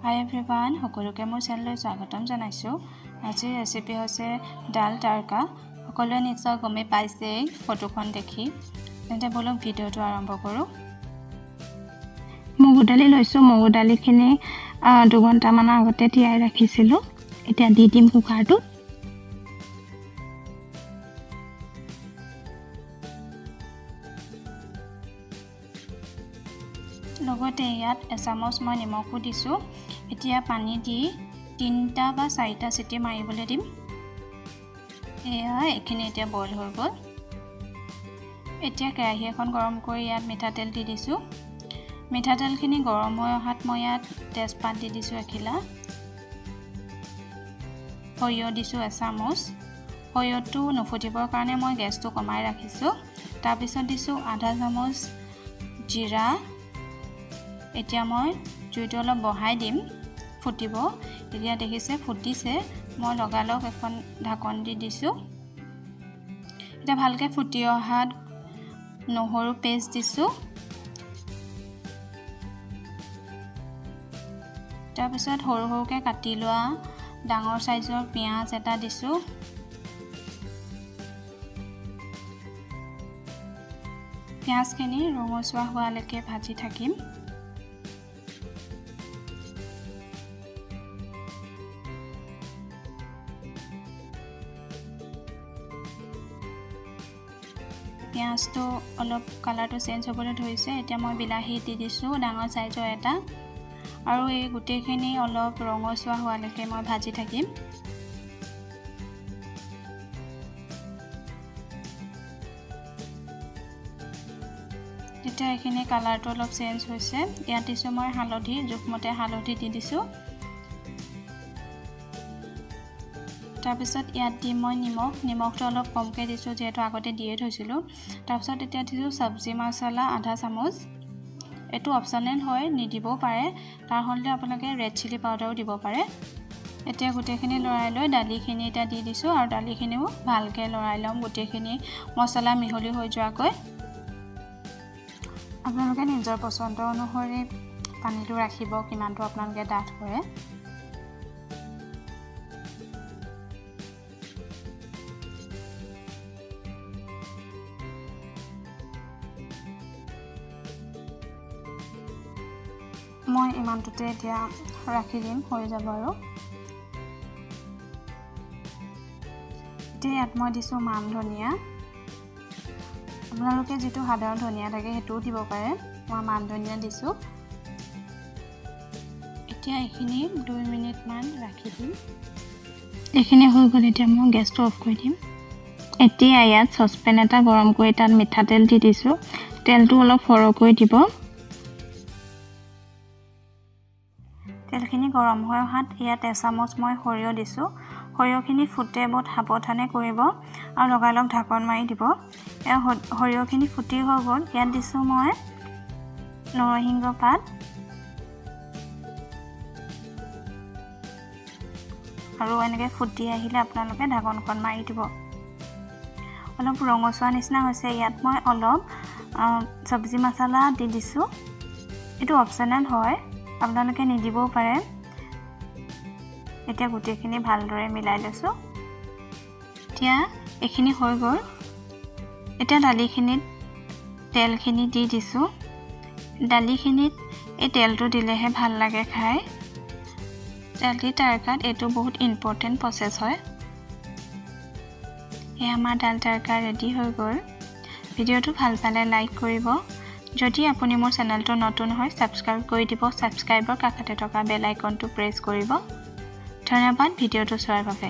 হাই everyone, সকলোকে মোৰ চেনেললৈ স্বাগতম জনাইছোঁ। আজিৰ ৰেচিপি হৈছে ডাল টাৰকা। সকলোৱে নিশ্চয় গমেই পাইছেই ফটোখন দেখি। তেন্তে ব'লক ভিডিঅ'টো আৰম্ভ কৰোঁ। মগু দালি লৈছোঁ। মগু দালিখিনি 2 ঘণ্টামানৰ আগতে তিয়াই ৰাখিছিলোঁ। এতিয়া দি দিম কুকাৰটোত। লগতে ইয়াত এচামুচ মই নিমখো দিছোঁ। এতিয়া পানী দি তিনিটা বা চাৰিটা চিটি মাৰিবলৈ দিম। এয়া এইখিনি এতিয়া বইল হৈ গ'ল। এতিয়া কেৰাহী এখন গৰম কৰি ইয়াত মিঠাতেল দি দিছোঁ। মিঠাতেলখিনি গৰম হৈ অহাত মই ইয়াত তেজপাত দি দিছোঁ এখিলা, সৰিয়হ দিছোঁ এচামুচ। সৰিয়হটো নুফুটিবৰ কাৰণে মই গেছটো কমাই ৰাখিছোঁ। তাৰপিছত দিছোঁ আধা চামুচ জিৰা। এতিয়া মই জুইটো অলপ বঢ়াই দিম, ফুটিব। এতিয়া দেখিছে ফুটিছে। মই লগালগ এখন ঢাকন দি দিছোঁ। এতিয়া ভালকৈ ফুটি অহাত নহৰু পেষ্ট দিছোঁ। তাৰপিছত সৰু সৰুকৈ কাটি লোৱা ডাঙৰ চাইজৰ পিঁয়াজ এটা দিছোঁ। পিঁয়াজখিনি ৰঙচুৱা হোৱালৈকে ভাজি থাকিম। পিঁয়াজটো অলপ কালাৰটো চেঞ্জ হ'বলৈ ধৰিছে। এতিয়া মই বিলাহী দি দিছোঁ ডাঙৰ চাইজৰ এটা আৰু এই গোটেইখিনি অলপ ৰঙচুৱা হোৱালৈকে মই ভাজি থাকিম। তেতিয়া এইখিনি কালাৰটো অলপ চেঞ্জ হৈছে, ইয়াত দিছোঁ মই হালধি। জোখমতে হালধি দি দিছোঁ। তাৰপিছত ইয়াত দিম মই নিমখ। নিমখটো অলপ কমকৈ দিছোঁ, যিহেতু আগতে দিয়ে থৈছিলোঁ। তাৰপিছত এতিয়া দিছোঁ চব্জি মছলা আধা চামুচ। এইটো অপশ্যনেল হয়, নিদিবও পাৰে। তাৰ সলনি আপোনালোকে ৰেড চিলি পাউডাৰো দিব পাৰে। এতিয়া গোটেইখিনি লৰাই লৈ দালিখিনি এতিয়া দি দিছোঁ আৰু দালিখিনিও ভালকৈ লৰাই ল'ম, গোটেইখিনি মছলা মিহলি হৈ যোৱাকৈ। আপোনালোকে নিজৰ পচন্দ অনুসৰি পানীটো ৰাখিব, কিমানটো আপোনালোকে ডাঠ কৰে। মই ইমানটোতে এতিয়া ৰাখি দিম, হৈ যাব। আৰু এতিয়া ইয়াত মই দিছোঁ মান ধনিয়া। আপোনালোকে যিটো সাধাৰণ ধনিয়া থাকে, সেইটোও দিব পাৰে। মই মান ধনিয়া দিছোঁ। এতিয়া এইখিনি 2 মিনিটমান ৰাখি দিম। এইখিনি হৈ গ'ল। এতিয়া মই গেছটো অফ কৰি দিম। এতিয়া ইয়াত চচপেন এটা গৰম কৰি তাত মিঠাতেল দি দিছোঁ। তেলটো অলপ সৰহকৈ দিব। তেলখিনি গৰম হৈ অহাত ইয়াত এচামুচ মই সৰিয়হ দিছোঁ। সৰিয়হখিনি ফুটে, বহুত সাৱধানে কৰিব আৰু লগালগ ঢাকন মাৰি দিব। সৰিয়হখিনি ফুটি হৈ গ'ল। ইয়াত দিছোঁ মই নৰসিংহ পাত আৰু এনেকৈ ফুটি আহিলে আপোনালোকে ঢাকনখন মাৰি দিব। অলপ ৰঙচুৱা নিচিনা হৈছে। ইয়াত মই অলপ চব্জি মছলা দি দিছোঁ। এইটো অপশ্যনেল হয়, আপোনালোকে নিদিবও পাৰে। এতিয়া গোটেইখিনি ভালদৰে মিলাই লৈছোঁ। এতিয়া এইখিনি হৈ গ'ল। এতিয়া দালিখিনিত তেলখিনি দি দিছোঁ। দালিখিনিত এই তেলটো দিলেহে ভাল লাগে খাই। দালি তাৰকাত এইটো বহুত ইম্পৰ্টেণ্ট প্ৰচেছ হয়। এয়া আমাৰ দাল তাৰকা ৰেডি হৈ গ'ল। ভিডিঅ'টো ভাল পালে লাইক কৰিব। যদি আপুনি মোৰ চেনেলটো নতুন হয়, ছাবস্ক্ৰাইব কৰি দিব। ছাবস্ক্ৰাইবৰ কাষতে থকা বেল আইকনটো প্ৰেছ কৰিব। ধন্যবাদ ভিডিঅ'টো চোৱাৰ বাবে।